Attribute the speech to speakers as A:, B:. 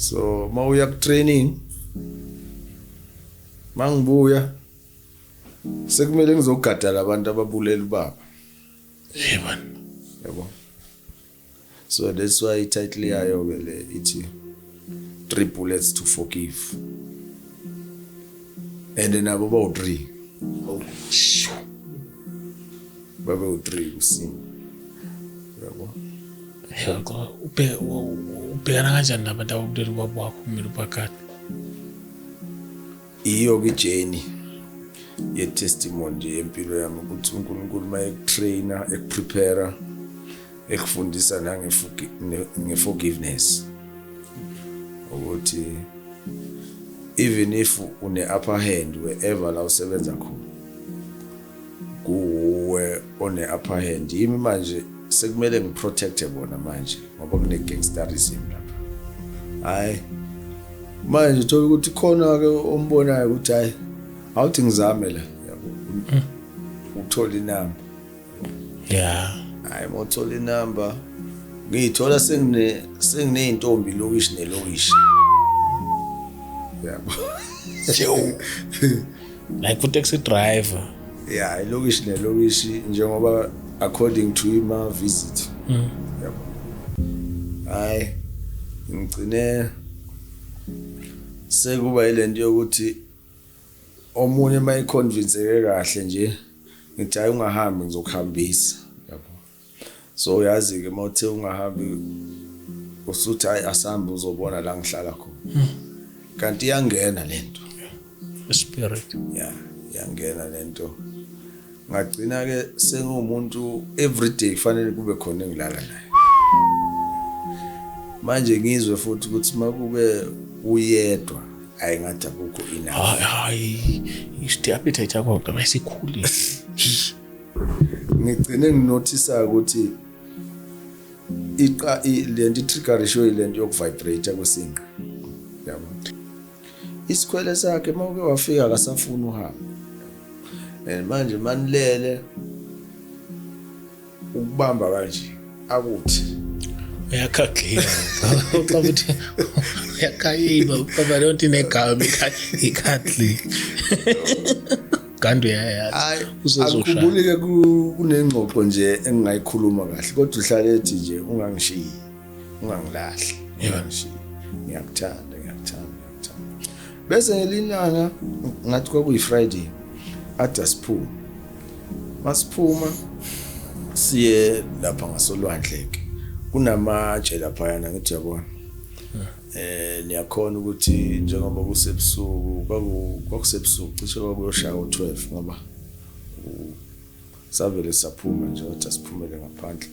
A: So mawuya ku training, mangibuya sekumele ngizogada labantu ababulela ubaba.
B: Yebo.
A: Yabo, so that's why i-title yayo ke le ithi "Three Bullets to Forgive", and nabo bawu-three, babe u-three kusini, yabo.
B: Yebo, ubhekana kanjani nabantu ababulela ubaba wakho, kumele ubagade?
A: Iyo-ke i-journey ye-testimony nje yempilo yami, ukuthi uNkulunkulu uma ekutraina, ekuprepare, ekufundisa nange-forgiveness, ukuthi even if une-upper hand wherever la usebenza khona, kuwe one-upper hand. Yimi manje sekumele ngiprotecte bona manje ngoba kune-gangsterism lapha. Hhayi, manje uthola ukuthi khona-ke ombonayo ukuthi hhayi, awuthi ngizame la, yabo, uthola inamba. Hayi, uma uthola inamba, ngiyithola senginey'ntombi lokishi nelokishi, yabo.
B: Like u-taxi driver?
A: Ya, ilokishi nelokishi, njengoba according to ima-visit, yabo. Hayi, ngigcine sekuba yilento yokuthi omunye uma econvinceke kahle nje, ngithi, "Hayi, ungahambi, ngizokuhambisa," yabo. So uyazi-ke, uma uthe ungahambi, usuthi, "Hayi, asambe, uzobona la ngihlala khona," kanti iyangena lento.
B: Spirit.
A: Ya, iyangena lento. Ngagcina ke sengumuntu everyday kufanele kube khona engilala naye. Manje ngizwe futhi ukuthi makube uyedwa, ayi, ngathi akukho enough.
B: Hayi, hayi, i-appetite yakho ngoba isikhulile.
A: Ngigcine nginothisa ukuthi iqa lento i-triggerisho lento yokuvibrate kwesinqa, yabo. Isikhwele sakhe mawuke wafika, akasafuni uhamba, and manje manilele ukubamba kanje akuthi
B: Uyakhagila, ucaba ukuthi uyakhayiba, ucaba leyo nto inegama, i-cuddly, kanti uyayazi.
A: Hayi.
B: Usezoshaya.
A: Angikhumbuli-ke kunengxoxo nje engingayikhuluma kahle, kodwa uhlale ethi nje, "Ungangishiyi, ungangilahli, ungangishiyi, ngiyakuthanda, ngiyakuthanda, ngiyakuthanda." Bese ngelinye ilanga, ngathi kwakuyi-Friday, athi asiphume. Masiphuma siye lapha ngasolwandle-ke, kunamatshe laphayana. Ngithi, "Uyabona, niyakhona ukuthi njengoba kusebusuku," kwakusebusuku, cishe kwakuyoshaya u-12, ngoba savele saphuma nje, wathi asiphumele ngaphandle.